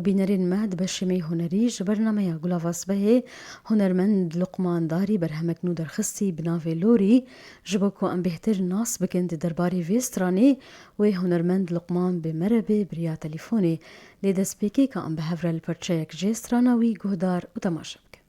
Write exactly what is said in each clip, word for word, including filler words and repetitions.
Bînerên me di beşê me yê hunerî ji bernameya Gulava Sibehê hunermend Luqman Darî berhemek nû derxistî bi navê Lorî. Ji bo ku em bêhtir nas bikin di derbarê vê stranê, wê hunermend Luqman bi me re bê bi riya telîfonê. Lê destpêkê ka em bi hev re li parçeyek jê strana wî guhdar û temaşe bikin.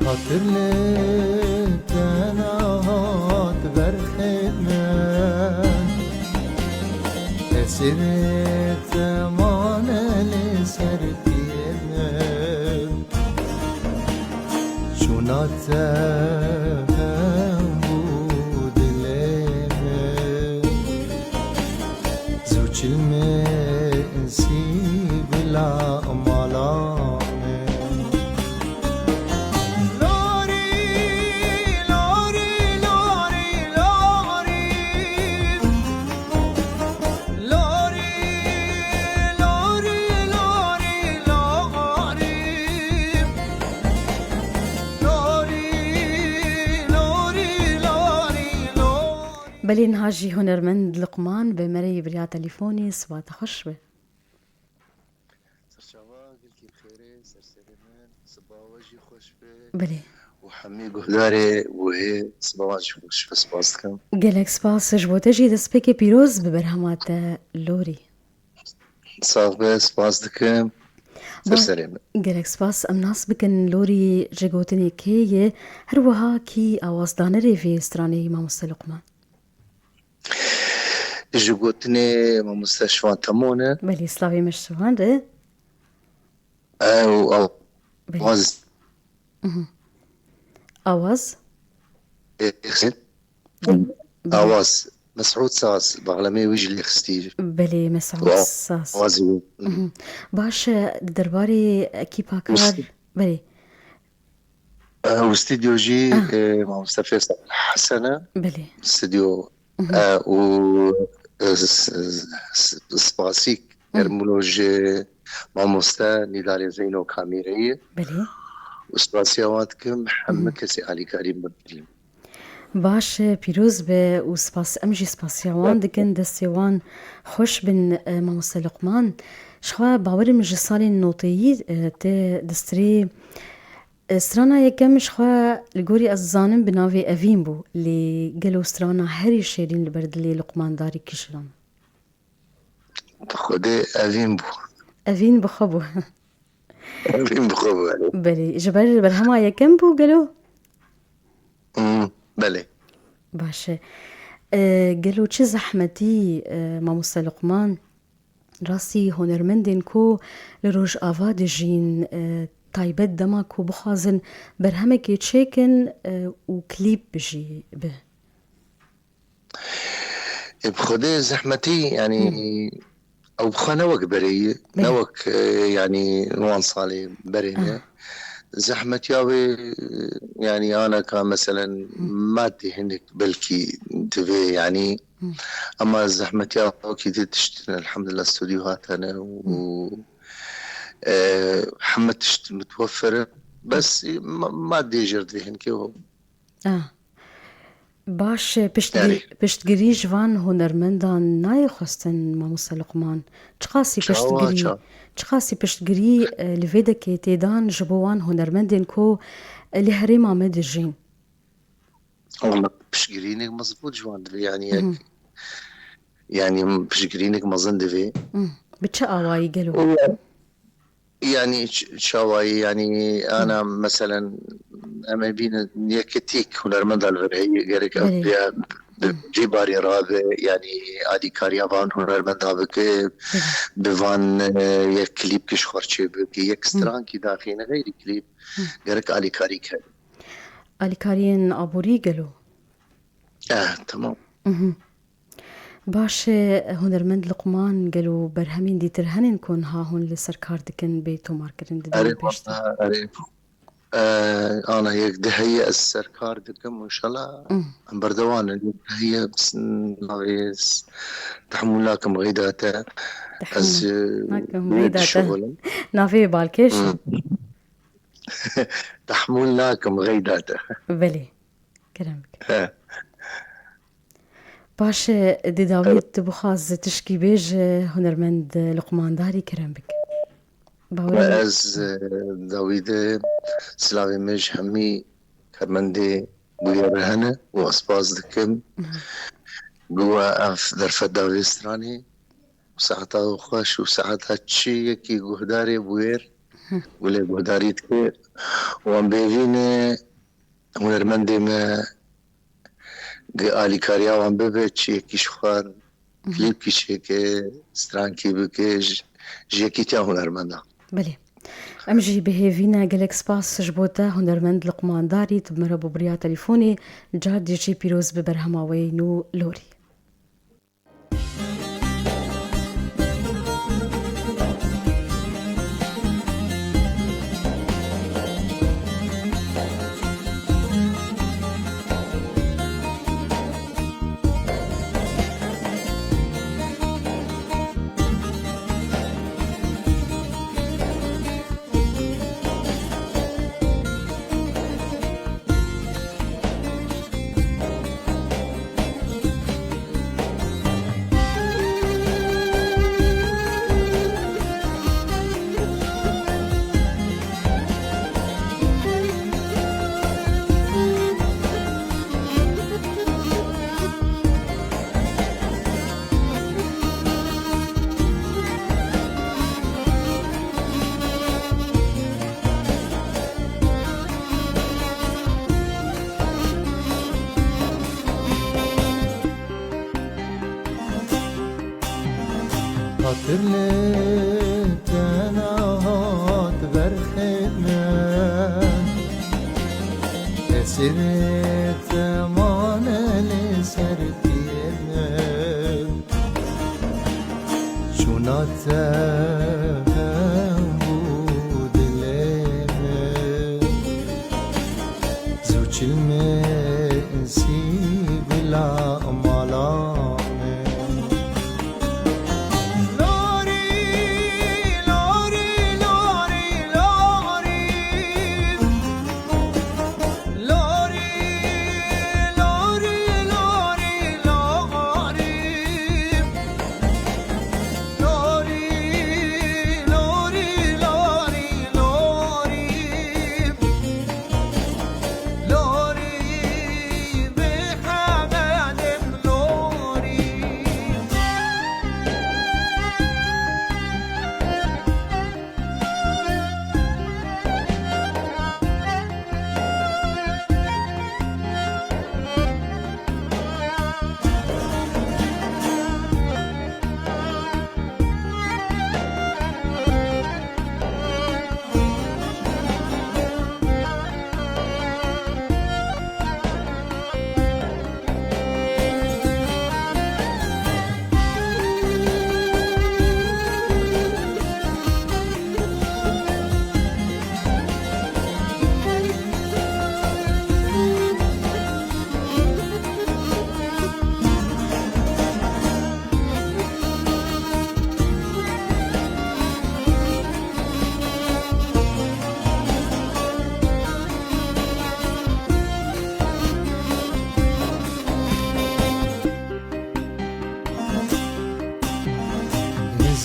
Xatir li te nehat berxê min, tesîrê te mane li ser piyê min. Çûna te hebû dilê min, zû çilmê sî bila mala min. Lorî, lorî, lorî, lorî. Lorî, lorî, lorî, lorî. Lorî, lorî, lorî, lorî. Belê niha jî hunermend Luqman bi me re yî bi riya telîfonê, siba te xweş be. Serçava gelkî bi xêrê, ser serê min, siba we jî xweş be. Belê. Û hemî guhdarê wê siba wan jî xweş be, spas dikim. Gelek spas ji bo te jî, destpêkê pîroz bi berhema te Lorî. Sax be, spas dikim. Ser Ba-, serê min. Gelek spas. Em nas bikin Lorî ji gotinê kê ye, her wiha kî awazdanerê vê stranê yî mamoste Luqman? Ji gotinê mamoste Şivan Temon e. Belê, slavê me ji Şivan re. Ew, ew, Belê. Awaz. Mhm. Awaz? Belê. Awaz. Mesûd Saz, baxlemê wî jî lê xistî. Belê, Mesûd Wa-, Saz. Awazî wî. Mhm. Baş e, di derbarê ekîpa kar, Wis-, belê. E, û stûdyo jî, Ah. e, mamoste Fêsal Hesen e. Belê. Stûdyo, Mhm. e, û, e, s-, s-, s-, spasî Mhm. kermûlo ji mamoste Nîdarê Zeyno Kamîreyî. Belê. Û spasiya wan dikim, heme Mhm. kesê alîkarî min bikin. Baş e, pîroz be û spas, em jî spasiya wan dikin, destê wan xweş bin, e, mamoste Luqman. Ji xwe bawerim ji salên noteyî, e, te distirê E, strana yekem ji xwe li gorî ez dizanim bi navê Evîn bû, lê gelo strana herî şêrîn li ber dilê Luqman Darî kişiran? Bi Xwedê Evîn bû. Evîn bi xwe bû. Evîn bi xwe bû, erê. Belê, ji ber berhema yekem bû gelo? Hmm, belê. Baş e. E, gelo çi zehmetî, e, mamoste Luqman? Rastî hunermendên ku li Rojava dijîn, e, taybet dema ku bixwazin berhemekê çêkin, e, û klîp jî bi. E, bi Xwedê zehmetî, yanî, Hmm. ew bi xwe ne wek berê ye, ne Belê. wek, e, yanî wan salê berê ne. Ah. Zehmetiya wê, e, yanî aneka meselen Hmm. madê hinek belkî divê, yanî Hmm. Ema zehmetiya wekî dî tiştin, elhamdulillah, stûdyo hatene û, Hmm. e, heme tişt mutwefer e. Bes, ma, madê jêr divê hinkê û Ah. Baş, e, piştgirî, Yarî. piştgirî ji van hunermendan nayê xwestin, mamoste Luqman? Çiqasî Çawa, piştgirî, ça- çiqasî piştgirî, e, li vê dekê tê dan ji bo wan hunermendên ku, e, li herêma me dijîn? Wala piştgirînek mezin bû ji wan divê, yanî yek, Mhm. yanî piştgirînek mezin divê. Mhm. Bi çi awayî gelo? Û ya-, yanî ç-, çawayî, yanî ana, hmm, meselen, em ê bînin yekitîk hunermenda li vir heye, gerek ev, belê, bi, hmm, cîbarî rabe, yanî alîkariya van hunermenda bike, belê, bi van, e, yek klîp kişxorçê bike, yek, hmm, strankî daxîne, xeyrî klîp, hmm, gerek alîkarî kere. Alîkariyên aborî gelo? Eh, tamam. Mhm. Baş e, hunermend Luqman, gelo berhemên dîtir henin ku niha hûn li ser kar dikin bê tomarkirin di demê pêş de? Erê, wala, erê. Eh, ana yek di heye ez ser kar dikim, inşallah, hmm, em berdewam in. Yek di heye, bs-, navê s-, tehmûl nakim xeyda te. Tehmûl ez, eh, nakim xeyda te. Navê balkêş e. Hmm. Tehmûl nakim xeyda te. Belê. Kerem bike. He. Baş e, di dawiyê, evet, tu bixwaz tişkî bêje hunermend Luqman Darî, kerem bike. Bawer, ez, e, dawî de silavê me ji hemî karmendê bûyerê hene û ez spas dikim. Mhm. Ku we ev derfet da vê stranê, saeta xweş û saeta çi yekî guhdarê bûyer, hı, gulê guhdarî dike. Wan bêvîne hunermendê me, gi alîkariya wan bibe, çi yekî ji xwe, hı hı, klîpkî çêke, strankî bike, ji, ji yekîtiya hunermendan. Belê. Em jî bi hêvî ne, gelek spas ji bo te, hunermend Luqman Darî, tu bi me re bû bi riya telîfonê, car dî jî pîroz bi berhema we yê nû Lorî. Xatir li te nehat berxê me, tesîrê te mane li ser piyê me. Çûna te hebû dilê me, zû çilmê sî gula mala me. Lorî, lorî, lorî, lorî. Lorî, lorî, lorî, lorî. Lorî, lorî, lorî, lorî. Lorî, bi hemenim lorî.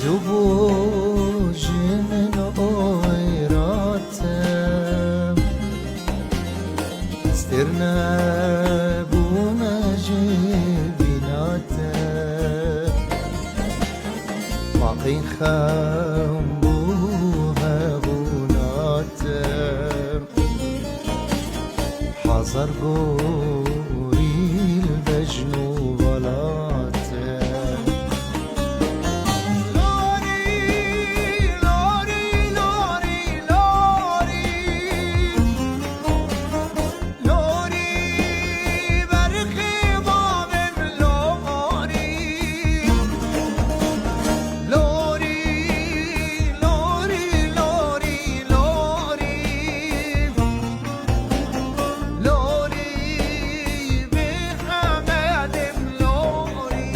Zû bû ji min oyrate, stêr nebûne ji bîna te. Maqîn Em bo hevûnate hazar gorî li bejn û valate. Lorî, lorî, lorî, lorî. Lorî, berxê bavê min lorî. Lorî, lorî, lorî, lorî. Lorî, bê Hemedê min lorî.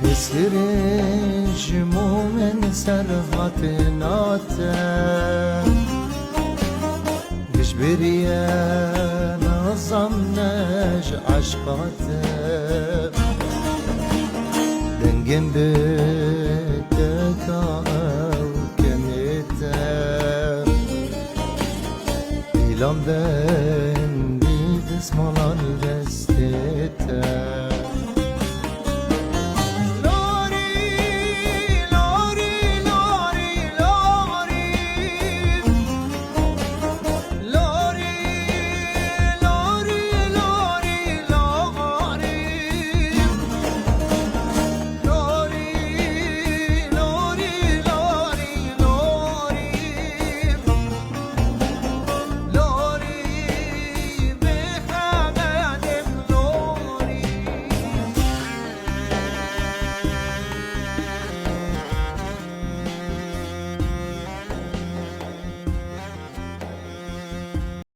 Hêzkirin ji momin ser hatina te. Giş bêriye nazan ne ji eşqa te. Dengên bi te ka ew kemê te. Îlan be